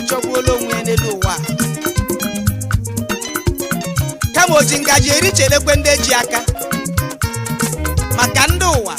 Jọgbuola onwe ya n'elu ụwa a. Kama o ji ngaji eri, chelekwe ndị ji aka maka ndị ụwa.